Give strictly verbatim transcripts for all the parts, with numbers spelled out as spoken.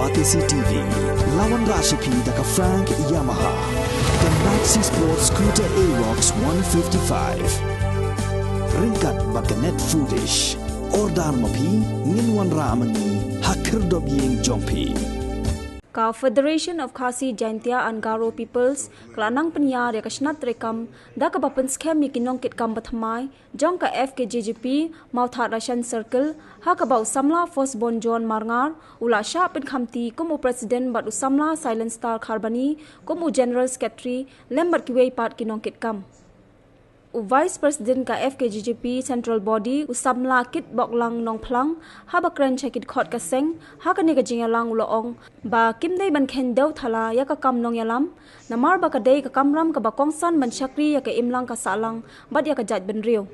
Batesi T V, la wanrah sha phi da ka Frank Yamaha, ka Maxi Sport Scooter Aerox one fifty-five. Ryngkat bad ka Net Foodish. Order ma phi, ngin wanrah ma ngi ha khyrdop ïing jong phi. Ka Federation of Khasi Jaintia and Garo Peoples ka la nang pynïar ïa ka shnat treikam da kaba pynskhem ïa ki nongkitkam bathymmai jong ka F K J G P Mawthadraishan Circle, ha kaba u samla Firstborn John Marngar u la shah pynkhamti kum u President bad u samla Silent Star Kharbani kum u General Secretary, lem bad kiwei pat ki nongkitkam. U Vice President ka F K J G P Central Body, u samla Kitboklang Nongphlang, haba kren sha ki dkhot ka seng ha kane ka jingïalang, u la ong ba kim dei ban kheiñ dew thala ïa ka kam nongïalam, namar ba ka dei ka kamram kaba kongsan ban shakri ïa ka imlang ka sahlang bad ïa ka jaitbynriew.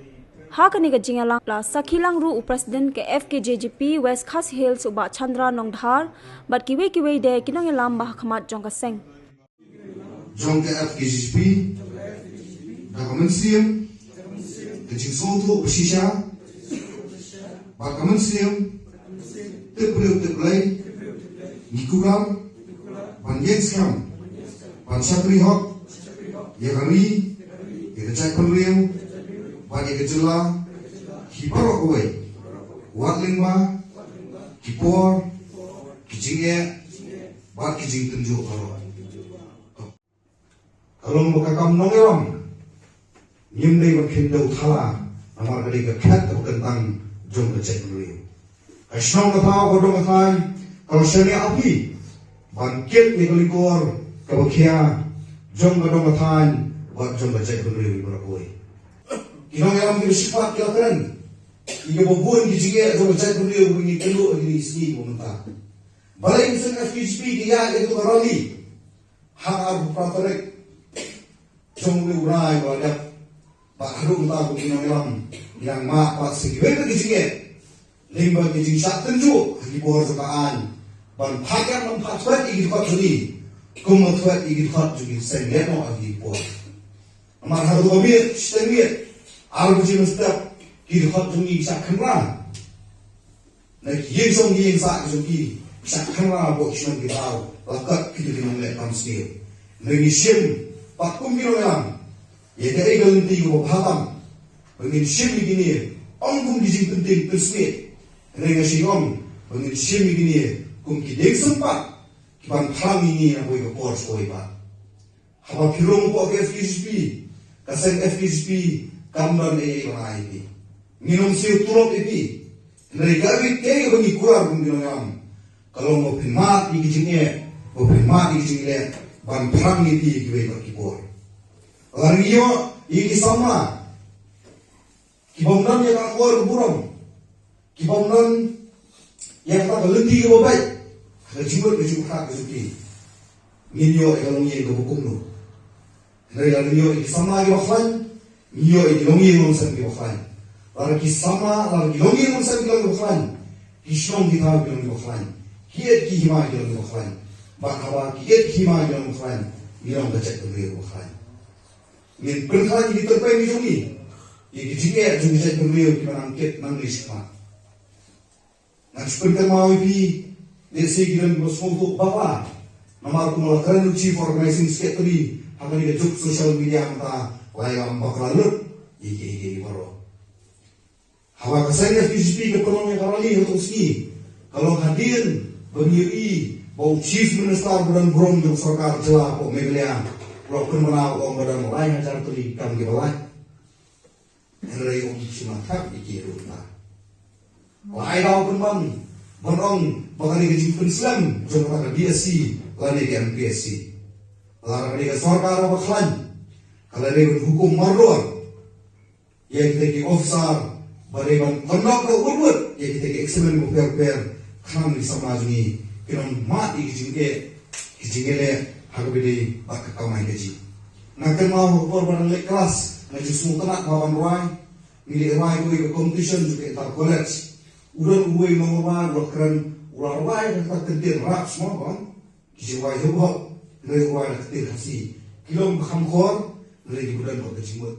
Ha kane ka jingïalang la sakhi lang ruh u President ka F K J G P West Khasi Hills, u Bah Chandra Nongdhar, bad kiwei kiwei de ki nongïalam ba ha khmat jong ka seng. Jong ka F K J P, da ka mynsiem ka jingsngewthuh ba shisha, bad ka mynsiem tip briew tip Blei, ngi kular ban ïeng skhem ban shakri hok ïa ka ri, ïa ka jaitbynriew bad ïa ka jylla hi baroh kawei, wat lyngba ki por, ki jingeh bad ki jingtynjuh baroh. Ka long ba ka kam nongïalam ngim dei ban kheiñ dew thala, namar ka dei ka khet kaba kyntang jong ka jaitbynriew. Ka shnong ka thaw ka dong ka thaiñ ka la shaniah ha phi ban kit ïa ka likor kaba khia jong ka dong ka thaiñ bad jong ka jaitbynriew baroh kawei. Ki nongïalam kiba shipat ki la kren ïa kiba bun ki jingeh jong ka jaitbynriew ba ngi kynduh ha kine ki sngi ba mynta. Balei ka seng F K J P ka ïaid ïa katu ka rally ha ka arphew phra tarik jong une u bnai ba la dep, bad haduh mynta kum ki nongïalam ngi nang mad pat sa kiwei pat ki jingeh lyngba ki jingshah tynjuh ha ki por jong ka aiñ, ban phah ïap ban phah thwet ïa ki dkhot jong ngi kumba thwet ïa ki dkhot jong ki seng lehnoh ha ki por. Namar ha katu ka miet shiteng miet, ar baje mynstep, ki dkhot jong ngi ki shah khynra na ki ïing song ki ïing sah ki jong ki, ki shah khynra hapoh ki shnong ki thaw, la kot kito ki nongleh kam sniew. Hynrei ngi shim pat kum ki nongïalam ïa kaei ka lynti kaba bha tam ba ngin shim ïa kine, ym kum ki jingpyntieng pynsmiej. Hynrei nga shu ong ba ngin shim ïa kine kum ki dieng sympat kiban phlang ïa ngi na kawei ka por sha kawei pat. Haba phi rung hapoh ka F K J P, ka seng F K J P kam don ei ei ban ai ïa phi. Ngin ym siew tulop ïa phi. Hynrei kaei kaei kaba ngi kular kum ki nongïalam ka long ba phin mad ïa ki jingeh, ba phin mad ïa ki jingleh ban phlang ïa phi ïa kiwei pat ki por. Lada ngi ïoh ïa ki samla ki bym don ïa ka akor ka burom, ki bym don ïa kata ka lynti kaba beit ha ka jingmut ka jingpyrkhat ka jong ki, ngin ïoh ïa ka longïing kaba kumno? Hynrei lada ngi ïoh ïa ki samla kiba khlaiñ, ngi ïoh ïa ki longïing longsem kiba khlaiñ. Lada ki samla, lada ki longïing longsem ki long kiba khlaiñ, ki shnong ki thaw ki long kiba khlaiñ, ki et ki hima ki long kiba khlaiñ. Bad haba ki et ki hima ki long kiba khlaiñ, ngi long ka jaitbynriew kaba khlaiñ. Ngin pynkhlaiñ ïa ki tyrpeng ki jong ngi, ïa ki jingeh jong ki jaitbynriew kiba nang kit nang ri shakhmat. Ngan shu pynkynmaw ïa phi, lehse ki don kiba sngewthuh bakla, namar kumba la kren u Chief Organizing Secretary ha kane ka juk social media mynta, la ïalam bakla lut ïa kiei kiei baroh. Haba ka seng F K J P ka pynlong ïa ka rally ha katu ka sngi, ka long hadien ba ngi ïohi ba u Chief Minister ba don burom jong ka sorkar jylla hapoh Meghalaya u la pynbna, u ong ba don lai hajar tylli ki kam kiba lait. Hynrei um shym la thep ïa ki haduh mynta. La ai daw pynban ban ong ba ka dei ka jingpynslem jong kata ka D S C lane ka M P S C. Lada ka dei ka sorkar kaba khlaiñ, ka la dei ban hukum mardor ïa kita ki officer, ba dei ban conduct da u wut wut ïa kita ki experiment bapher bapher, khnang ba ki samla jong ngi kin ym mad ïa ki jingeh ki jingeh leh ha kaba dei bad ka kamai kajih. Nga kynmaw ha ka por ba nga dang leit klas, nga ju sngewtynnat ba ban rwai, ngi leit rwai kawei ka competition jong ka inter college. U don uwei u nongrwai u la kren, u la rwai da ka kyntien rap, sngewbha ban ki jingrwai hip hop, hynrei u rwai da ka ktien Khasi. Ki long ba kham khor, hynrei kiba don bad ka jingmut.